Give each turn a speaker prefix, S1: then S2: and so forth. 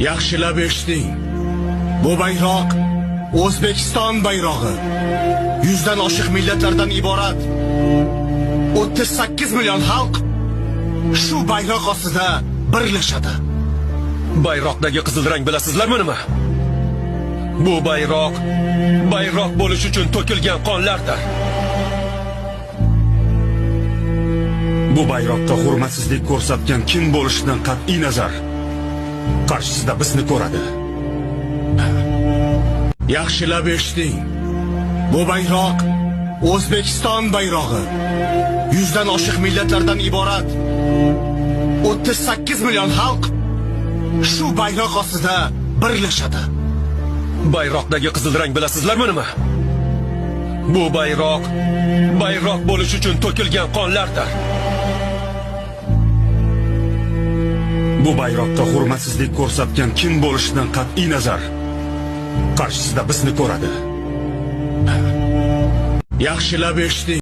S1: Yaxshilab eshiting. Bu bayroq O'zbekiston bayrog'i. 100 dan oshiq millatlardan iborat 38 million xalq shu bayroq ostida birlashadi.
S2: Bayroqdagi qizil rang bilasizlarmi nima? Bu bayroq bayroq bo'lish uchun to'kilgan qonlardir.
S3: Bu bayroqqa hurmatsizlik ko'rsatgan kim bo'lishidan qat'iy nazar, qarshisida bizni ko'radi.
S1: Yaxshilab eshiting. Bu bayroq O'zbekiston bayrog'i. 100 dan oshiq millatlardan iborat 38 million xalq shu bayroq ostida birlashadi.
S2: Bayroqdagi qizil rang bilasizlarmi nima? Bu bayroq bayroq bo'lish uchun to'kilgan qonlardir.
S3: Bu bayroqqa hurmatsizlik ko'rsatgan kim bo'lishidan qat'iy nazar, qarshisida bizni ko'radi.
S1: Yaxshilab eshiting.